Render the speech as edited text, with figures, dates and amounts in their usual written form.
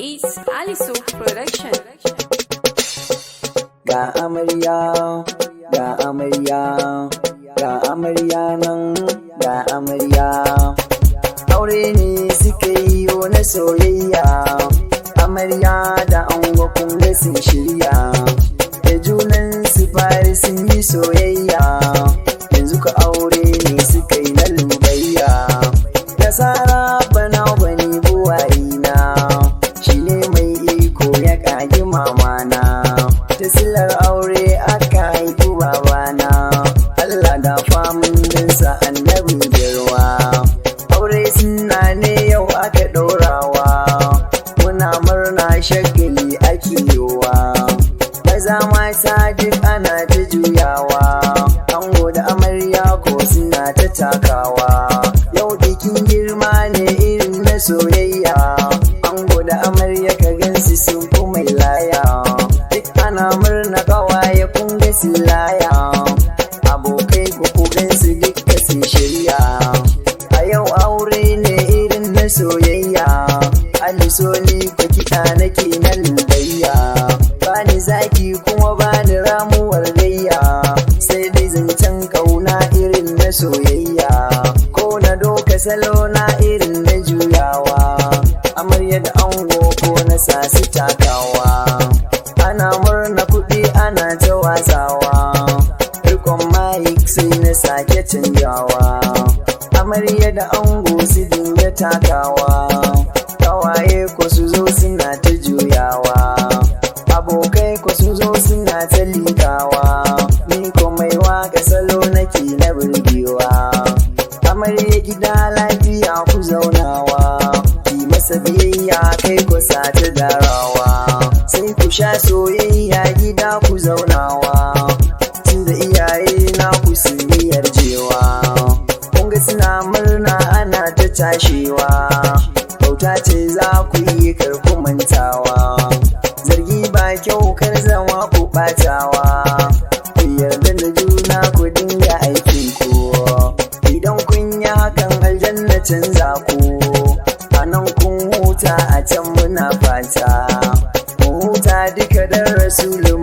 It's Alisu Production. Ga amarya, ga amarya, ga amarya nan, ga amarya. Aure ne suka yi na soyayya, amarya da ango kun ga sun shirya. Da junan su fari sun yi soyayya, yanzu ka aure ne suka yi na lubayya. Nasara bana bani buwayina, shi ne mai iko ya ƙagi mamana. Ta silar aure aka haifi babana, Allah da famun dinsa annabin girma. Aure suna ne yau aka ɗorawa, muna murna shagali ake yowa. Maza mata duk ana ta juyawa, ango da amarya ko suna ta takawa. Yau bikin girma ne irin na soyayya, ango da amarya ka gansu sun fi mai laya. Duk ana murna kawaye kun ga laya, abokai ku ku gansu dukka sun shirya. A yau aure ne irin na soyayya, alisoni ku kiɗa nake na lubayya. Bani zaki kuma bani ramuwar gayya, sai dai zancen kauna irin na soyayya. Ko na doka salo na irin na juyawa, amarya da ango ko na sasi takawa. Ana murna kuɗi ana ta watsawa, rikon mic sai na sake canjawa. Amarya da ango su dinga takawa, kawaye ko su zo suna ta juyawa. Abokai ko su zo suna ta liƙawa, ni ko mai waka salo nake na burgewa. Amarya gida lafiya ku zaunawa, ki masa biyayya kai ku sata darawa. Sai ku sha soyayya gida ku zaunawa, tunda iyaye na ku sun yi yarjewa. Kun ga suna murna ana ta tashewa, bauta ce za ku yi kar ku mantawa. Zargi ba kyau kar zama ku ɓatawa, ku yarda da juna ku dinga aikin ku. Idan kun yi hakan aljanna canza ku, a nan kun huta a can muna fata. Mu huta duka dan rasulu.